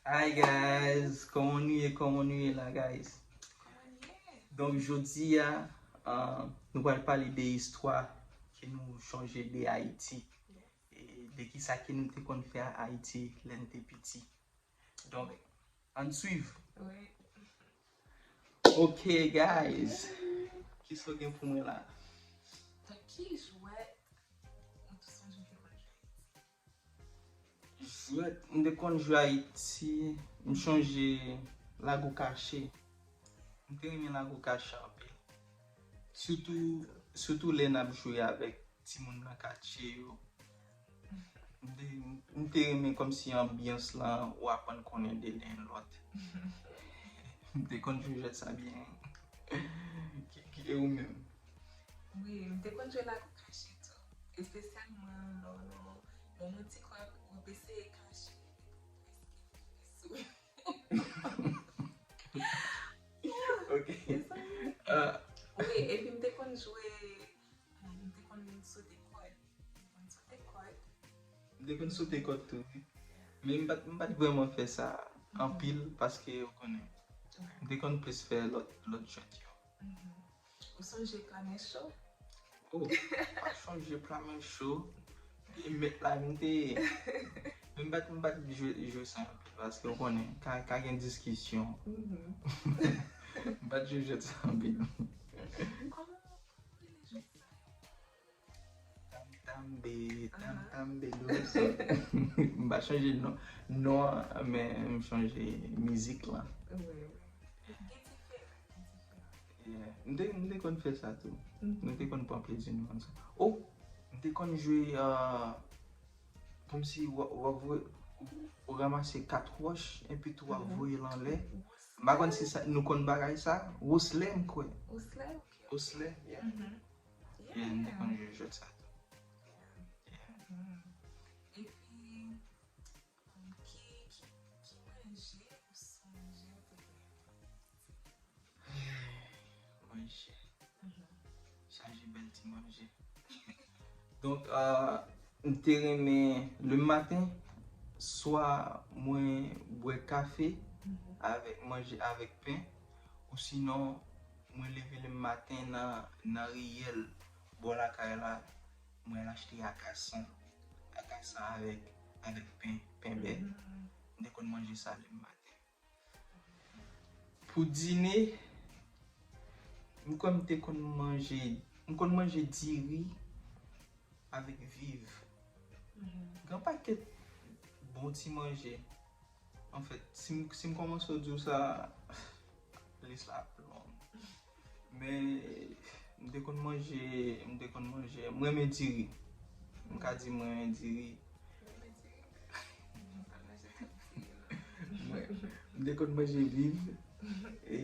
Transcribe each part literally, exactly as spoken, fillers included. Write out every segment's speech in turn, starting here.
Hi guys, kòman nou ye? Kòman nou ye la, guys? Donk, jodi a, uh, nou pral pale de istwa ke nou chonje de Ayiti. E de kisa ke nou te konn fè a Ayiti lè n te piti. Donk, ann swiv. Ok, guys. Kisa w gen pou mwen la? Donk, ki jwèt ou te sonje w te konn jwe Ayiti? Jwèt m te konn jwe Ayiti, m chonje lago kache. M te renmen lago kache anpil. Sitou, sitou lè n ap jwe avèk timoun nan katye yo. M te, m te renmen kòmsi anbyans lan, ou aprann konnen de len lòt. M te konn jwe jwèt sa byen. Ki, ki, e ou menm? Wi, m te konn jwe lago kache tou. Espesyalman lè w, lè w nan ti kòb, w ap eseye kache. Ok. Ah. Wi, epi m te konn jwe, m te konn sote kòd. M te konn sote kòd. M te konn sote kòd tou, wi. Men m pa t, m pa t vrèman fè sa anpil paske, ou konnen, m te konn plis fè lòt, lòt jwèt yo. Ou sonje pla men cho? Oh, pa chonje pla men cho. E mèt la, m te, men m pa t, m pa t jwe, jwe sa anpil paske, ou konnen, ka, ka gen diskisyon. M pa t jwe jwèt sa anpil. Kòman, kòman rele jwèt sa? Tam tam be, tam tam be, do so. M pa chonje non, non an, men m chonje mizik lan. Wi, wi. Gen diferan, gen diferan. Yeah. M te, m te konn fè sa tou. Nou te konn pran plezi nou ansanm. Oh, m te konn jwe, uh, kòmsi w, w ap voye, ou ranmase kat wòch, epi tou w ap voye l anlè. M pa konn si sa, nou konn bagay sa. Woslè, m kwè. Woslè, ok. Woslè, yeah. Yeah, m te konn jwe jwèt sa tou. Yeah. Epi, um, ki, ki, ki manje ou sonje ou te gen? Manje. Chaje bèl ti manje. Donk, ah, m te renmen le maten, swa mwen bwè kafe avèk manje, avèk pen, ou sinon, mwen leve le maten nan, nan riyèl bò lakay la, mwen al achte akasan, akasan avèk, avèk pen, pen bèl. M te konn manje sa le maten. Pou dine, m kwè m te konn manje, m konn manje diri avèk viv. Gen pakèt bon ti manje. Anfèt, si m, si m kòmanse w di w sa, lis la ap long. Men, m te konn manje, m te konn manje, m renmen diri. M ka di m renmen diri. Mwen, m te konn manje viv. E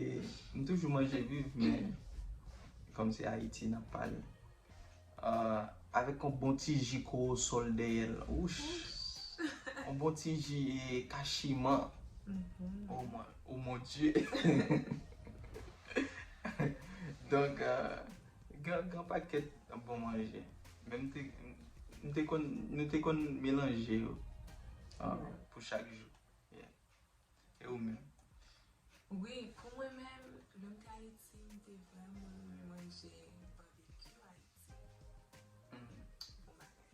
m toujou manje viv, men kòm se Ayiti n ap pale. Ah, avèk yon bon ti ji kowosòl dèyè l. Wouch! Yon bon ti ji, eh, kachiman. Oh mon, oh mon Dieu! Donk, ah, gen, gen pakèt bon manje. Men m te, m te konn, nou te konn melanje yo, ah, pou chak jou. Yeah. E ou menm? Wi, pou mwen menm, lè m te Ayiti, m te vrèman renmen manje babekyou Ayiti. Bon bagay.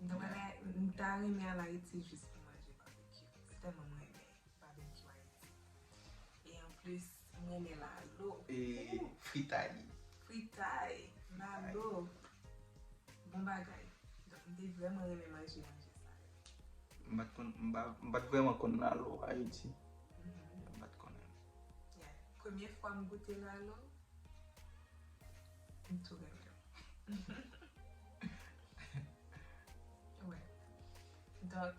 M ta renmen, m ta renmen al Ayiti jis pou manje babekyou. Se tèlman m renmen babekyou Ayiti. E anplis, m renmen lalo. E fritay. Fritay, lalo. Bon bagay. Donk, m te vrèman renmen manje, manje sa yo. M pa t konn, m pa, m pa t vrèman konn lalo Ayiti. M pa t konnen. Yeah. Premye fwa m goute lalo, m tou renmen l. Wè. Donk,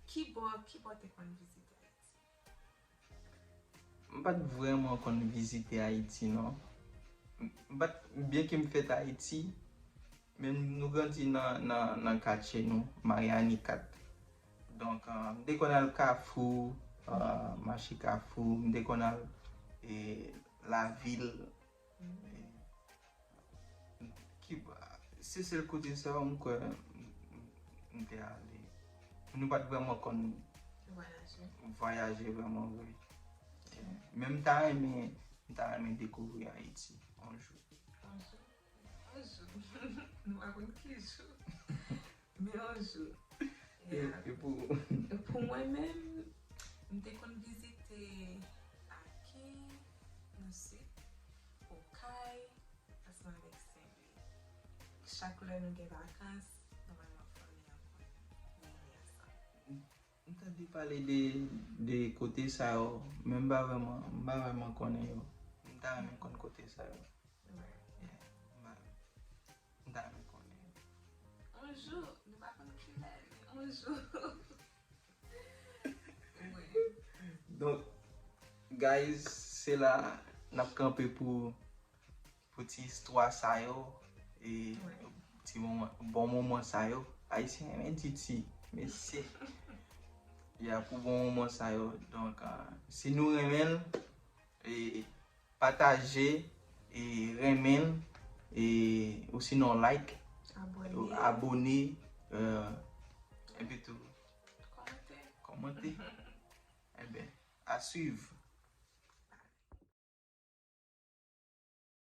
ki bò, ki bò w te konn vizite Ayiti? M pa t vrèman konn vizite Ayiti, non. M pa t, byenke m fèt Ayiti, men nou grandi nan, nan, nan katye nou, Maryani kat. Donk, ah, m te konn al Kafou, ah, mache Kafou, m te konn al, eh, Lavil. Eh, Kiba, se sèl kote sa yo m kwè m, m, m te ale. Nou pa t vrèman konn Vwayaje. Vwayaje vrèman vre. Men m ta renmen, m ta renmen dekouvri Ayiti yon jou. Yon jou. Yon jou. Nou pa konn ki jou. Men yon jou. E, e pou ou? Pou mwen menm, m te konn vizite Aken, nan sid, Okay, ansanm avèk Senlwi. Chak lè nou gen vakans, nòmalman fanmi an konn reyini ansanm. M tande pale de, de kote sa yo, men m pa vrèman, m pa vrèman konnen yo. M ta renmen konn kote sa yo. Yeah, m pa, m ta renmen konnen yo. Yon jou, nou pa konn kilè, men yon jou. Donk, guys, se la n ap kanpe pou, pou ti istwa sa yo e ti moman, bon moman sa yo. Ayisyen renmen di ti, mesye. Ya, pou bon moman sa yo. Donk, ah, si nou renmen l, e pataje, e renmen l, e ou sinon like, Abòne. Abòne, eh, epi tou Kòmante. Kòmante. Enben, a swiv.